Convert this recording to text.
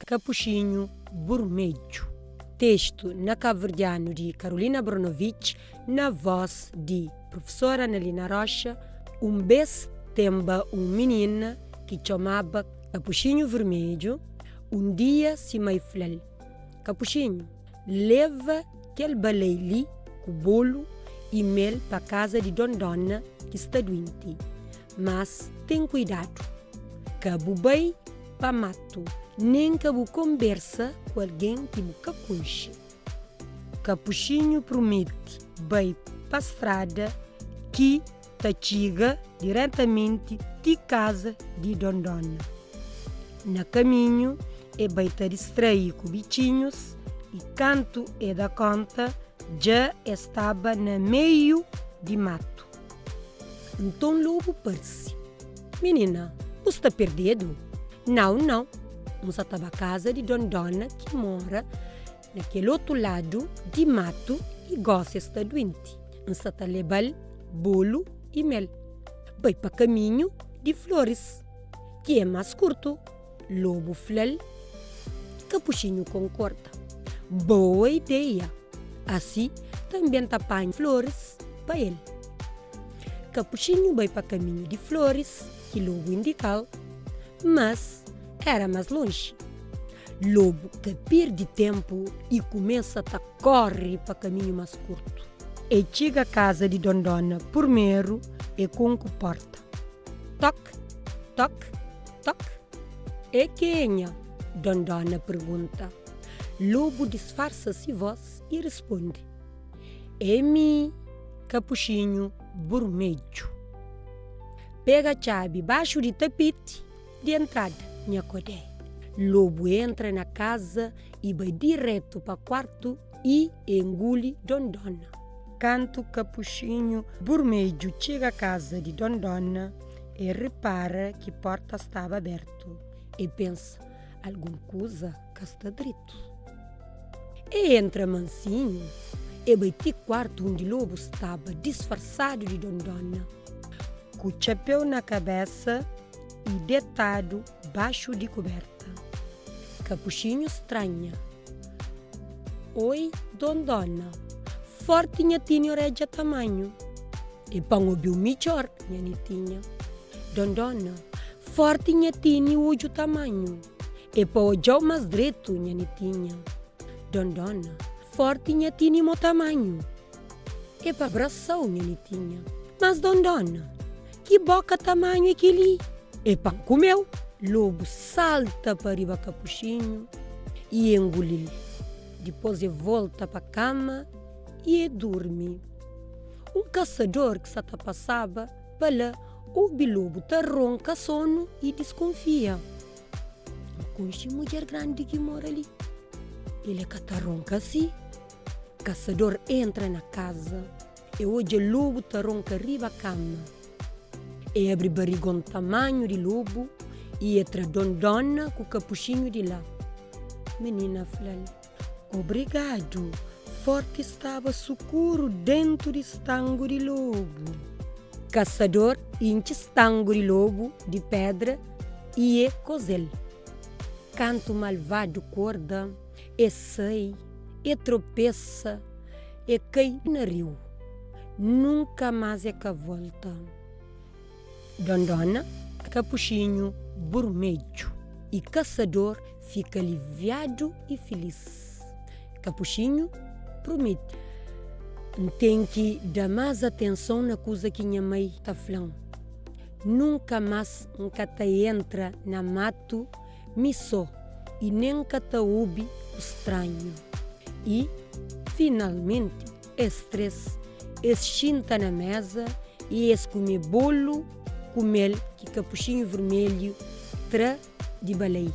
Kapuxinhu Burmedju. Testu na kabuverdianu di Carolina Abranovich, na vós di Profesora Analina Rocha, Un bês tenba un minina ki txomaba Kapuxinhu Vermedju. Un dia si mai fla-l, Kapuxinhu, leva kel balei li ku bolu i mel pa kaza di Dondona ki sta duenti. Mas ten kuidadu, ka bu bai pa matu, nen ka bu konbersa ku algen ki bu ka konxe. Kapuxinhu prumete bai pa strada ki ta txiga diretamenti ti kaza di Dondona. Na kaminhu, e bai ta distrai ku bitxinhus i kantu e da konta, dja e staba na meiu di matu. Nton lobu parse. Minina, bu sta perdedu? Nau, nau, N sa ta ba kaza di Dondona ki mora na kel otu ladu di matu i gosi e sta duenti. N sa ta leba-l bolu i mel. Bai pa kaminhu di floris, ki é más kurtu. Lobu fla-l. Kapuxinhu konkorda. Boa ideia! Asi tanbe N ta panha floris pa el. Kapuxinhu bai pa kaminhu di floris ki Lobu indika-l, mas éra más lonji. Lobu ka perde ténpu i kumesa ta kóre pa kaminhu más kurtu. E txiga kaza di Dondona purmeru, e konku pórta. Tok, tok, tok. É kenha? Dondona pergunta. Lobu disfarsa si vós i responde, É mi, Kapuxinhu Burmedju. Pega txabi baxu di tapeti di entrada, nha kodé. Lobu entra na kaza i bai diretu pa kuartu i e nguli Dondona. Kantu Kapuxinhu Burmedju txiga kaza di Dondona, e ripara ki porta staba abertu. E pensa, Algun kuza ka sta dretu. E entra mansinhu, e bai ti kuartu undi lobu staba disfarsadu di Dondona, ku txapéu na kabésa i detadu baxu di kuberta. Kapuxinhu stranha. Oi, Dondona, forti nha tini oredja tamanhu. E pa N obi-u midjor, nha nitinha. Dondona, forti nha tini odju tamanhu. E pa odja-u mas dretu, nha nitinha. Dondona, forti nha tini mo tamanhu. E pa brasa-u, nha nitinha. Mas Dondona, ki boka tamanhu é kel-li? E pa N kume-u! Lobu salta pa riba Kapuxinhu i e nguli-l. Dipôs e volta pa kama i e durmi. Un kasador ki sa ta pasaba pa la obi lobu ta ronka sonu i diskunfia. N konxe mudjer grandi ki mora li. El e ka ta ronka si. Kasador entra na kaza, e odja lobu ta ronka riba kama. E abri barigon tamanhu di lobu i e tra Dondona ku Kapuxinhu di la. Minina fla-l, Obrigadu, forti staba sukuru dentu di stangu di lobu. Kasador intxi stangu di lobu di pedra i e koze-l. Kantu malvadu korda, e sai, e tropesa, e kai na riu. Nunka más e ka volta. Dondona, Kapuxinhu Burmedju i kasador fika aliviadu i filis. Kapuxinhu promete, N ten ki da más atenson na kuza ki nha mai ta fla-m. Nunka más N ka ta entra na matu mi sô i nen N ka ta obi ku stranhu. I, finalmenti, es 3, es xinta na méza i es kume bolu ku mel ki Kapuxinhu Vermelhu tra di balei.